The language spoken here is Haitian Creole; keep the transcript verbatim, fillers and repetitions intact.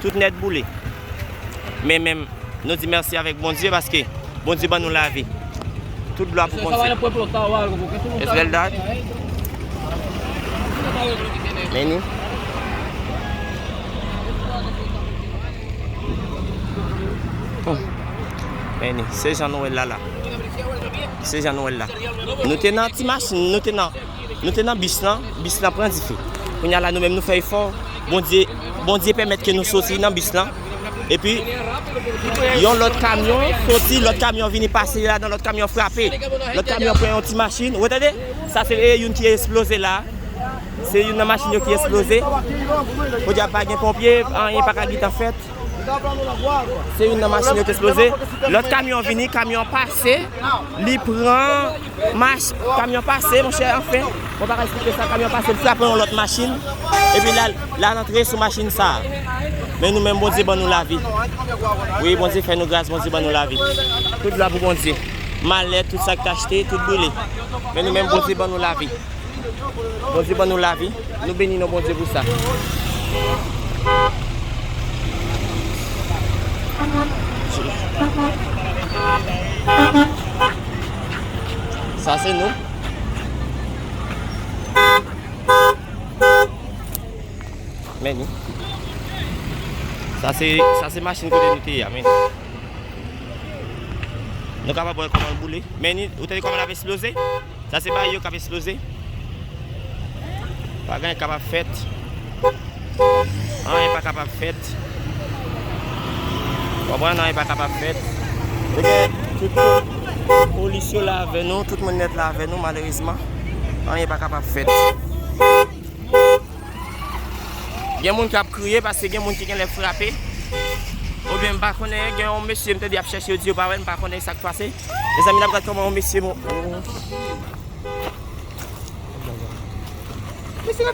tout nèt boule. Men menm, nou di mèsi avèk Bondye paske Bondye ban nou lavi. Tout glwa pou Bondye. Es verdad? Meni. Hmm. Meni, se jan nou wè l la la. Se jan nou wè l la. Nou te nan ti machin, nou te nan, nou te nan bis lan, bis lan pran dife. Kounye a la nou menm nou fè efò. Bondye, Bondye pèmèt ke nou soti nan bis lan. Epi, yon lòt kamyon soti, lòt kamyon vini pase ladan, lòt kamyon frape. Lòt kamyon pran yon ti machin. Ou tande? Sa se, e, youn ki esploze la. Se youn nan machin yo ki esploze. Podyab pa gen ponpye, anyen pa ka gentan fèt. Se youn nan machin yo ki esploze. Lòt kamyon vini, kamyon pase, li pran mach, kamyon pase, monchè, anfen. Mwen pa ka eksplike sa, kamyon pase, li frape yon lòt machin. Epi la, la l antre sou machin sa. Men nou menm, Bondye ban nou lavi. Wi, Bondye fè nou gras, Bondye ban nou lavi. Tout glwa pou Bondye. Malèt, tout sa k te achte, tout brile. Men nou menm, Bondye ban nou lavi. Bondye ban nou lavi. Nou beni non Bondye pou sa. Sa se nou. Men ni. Sa se, sa se machin kote nou te ye a, men. Nou kapab wè kòman l boule. Men ni, ou tande kòman l ap esploze? Sa se bagay yo k ap esploze. Pa gen anyen kapab fèt. Anyen pa kapab fèt. Konprann, anyen pa kapab fèt. Tout, tout polis yo la avè nou, tout moun nèt la avè nou, malerezman. Anyen pa kapab fèt. Gen moun k ap kriye paske gen moun ki genlè frape. Oubyen m pa konnen, gen yon mesye m tande ap chèche, yo di yo pa wè l, m pa konnen sa k pase. Mezanmi, n ap gad kòman yon mesye mo-, Mesye,